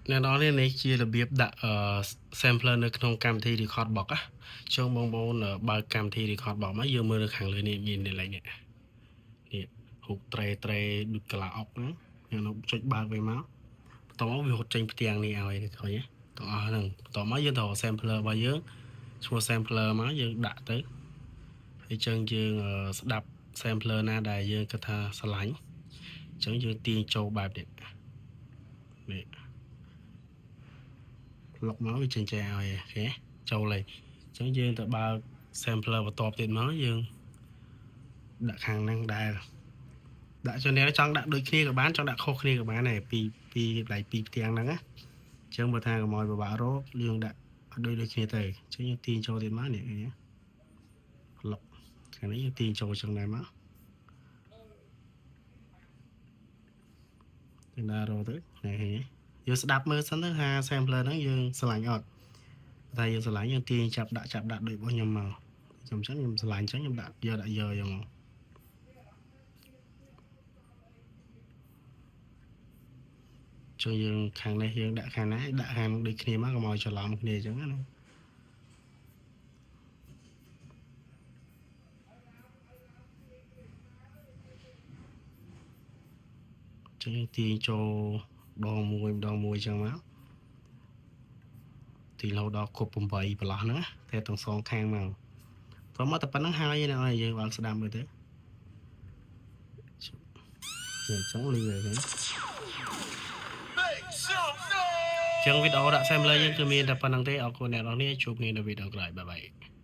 អ្នកនរនេះនេះជារបៀបដាក់ sampler នៅក្នុងកម្មវិធី record box ណាចង់បងប្អូនបើកកម្មវិធី record box មកយើងមើលនៅខាងលើនេះមាននេះនេះនេះរូបត្រេត្រេដូចកលាអុកហ្នឹងអ្នកនោះចុចបើកវាមកបន្ទាប់មកវារត់ចេញផ្ទាំងនេះឲ្យឃើញទេទាំងអស់ហ្នឹងបន្ទាប់មកយើងត្រូវ sampler របស់យើងឈ្មោះ sampler មកយើងដាក់ទៅហើយចឹងយើងស្ដាប់ sampler ណាដែលយើងគិតថាស្រឡាញ់អញ្ចឹងយើងទាញចូលបែបនេះនេះ លុកមកវាចេញចេះឲ្យអូខេចូលហើយអញ្ចឹងយើងទៅបើក sampler បន្ទាប់ទៀតមកយើងដាក់ខាងហ្នឹងដែរដាក់ជននេះចង់ដាក់ដូចគ្នាក៏បានចង់ដាក់ខុសគ្នាក៏បានដែរពីពីកន្លែងពីរផ្ទាំងហ្នឹងណាអញ្ចឹងបើថាកុំឲ្យពិបាករកយើងដាក់ដូចដូចគ្នាទៅអញ្ចឹងយើងទាញចូលទៀតមកនេះឃើញទេលុកខាងនេះយើងទាញចូលចឹងដែរមកទាំងដើររកទៅនេះឃើញទេយើងស្ដាប់មើលសិនទៅថា sampler ហ្នឹងយើងស្រឡាញ់អត់តែយើងស្រឡាញ់យើងទាញចាប់ដាក់ចាប់ដាក់ដូចរបស់ខ្ញុំមកខ្ញុំចឹងខ្ញុំស្រឡាញ់ចឹងខ្ញុំដាក់យកដាក់យកយកមកចឹងយើងខាងនេះយើងដាក់ខាងណាដាក់ខាងដូចគ្នាមកកុំឲ្យច្រឡំគ្នាចឹងណាចឹងយើងទាញចូលដងមួយម្ដងមួយចឹងមកទីរហូតដល់គ្រប់8ប្រឡោះហ្នឹងតែទាំងសងខាងមកព្រមមកតែប៉ុណ្្នឹងហើយណាឲ្យយើងបើកស្ដាប់មើលទៅនេះចឹងលឺហើយចឹង Make some noise! ចឹងវីដេអូដាក់ sampler យើងគឺមានតែប៉ុណ្្នឹងទេអរគុណអ្នកនរគ្នាជួបគ្នានៅវីដេអូក្រោយ bye bye.